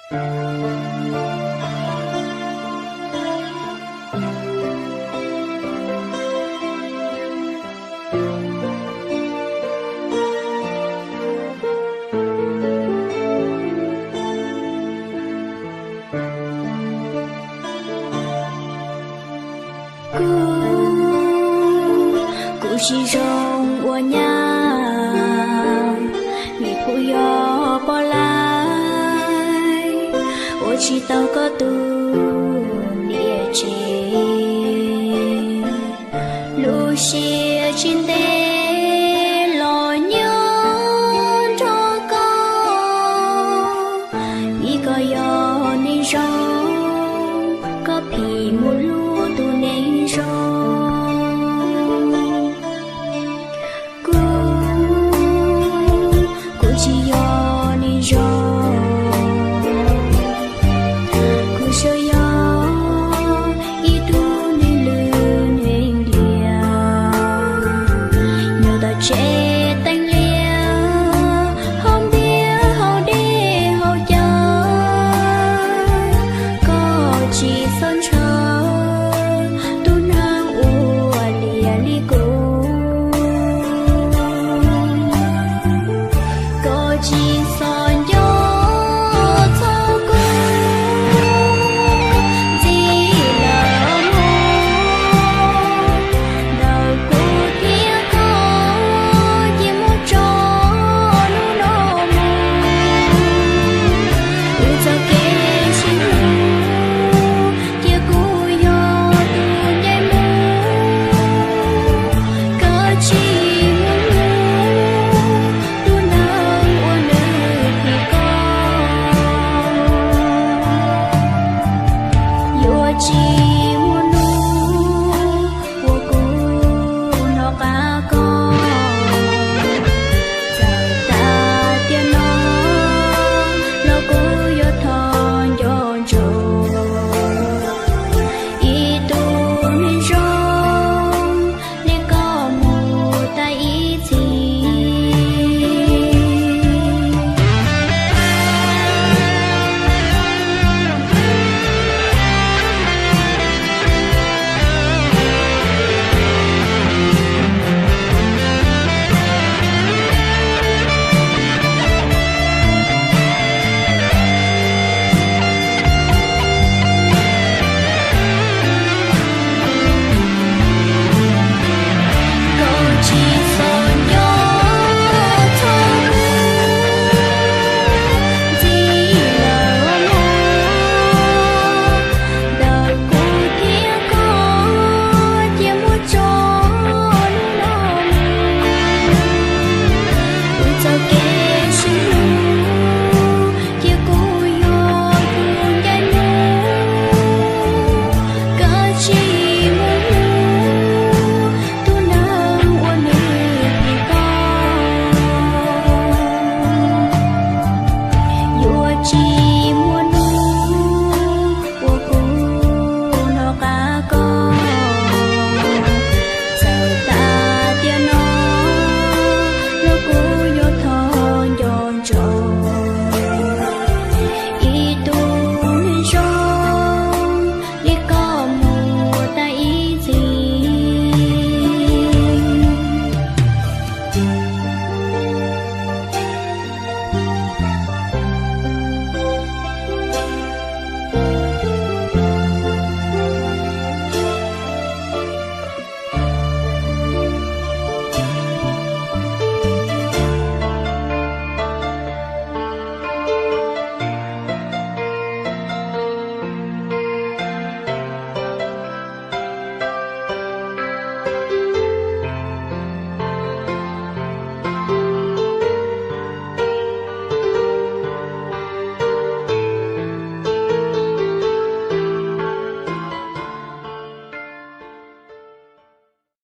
Kuv, kuv tsis zoo ua nyab, vim kuv yog poj laib, ua tsis tau koj tus niam tsev. Lub siab tsis ntev los nyob nrog koj, vim koj yog neeg zoo, koj phim mus hlub tus neeg zoo. Kuv, kuv tsis yog neeg zoo, kuv tsuas yog ib tug neeg lwj neeg liam, nyob tom tsev teeb liaj, haus npias haus dej haus cawv, koj tsis txhob ntshaw tus neeg ua liam li kuv. Koj tsis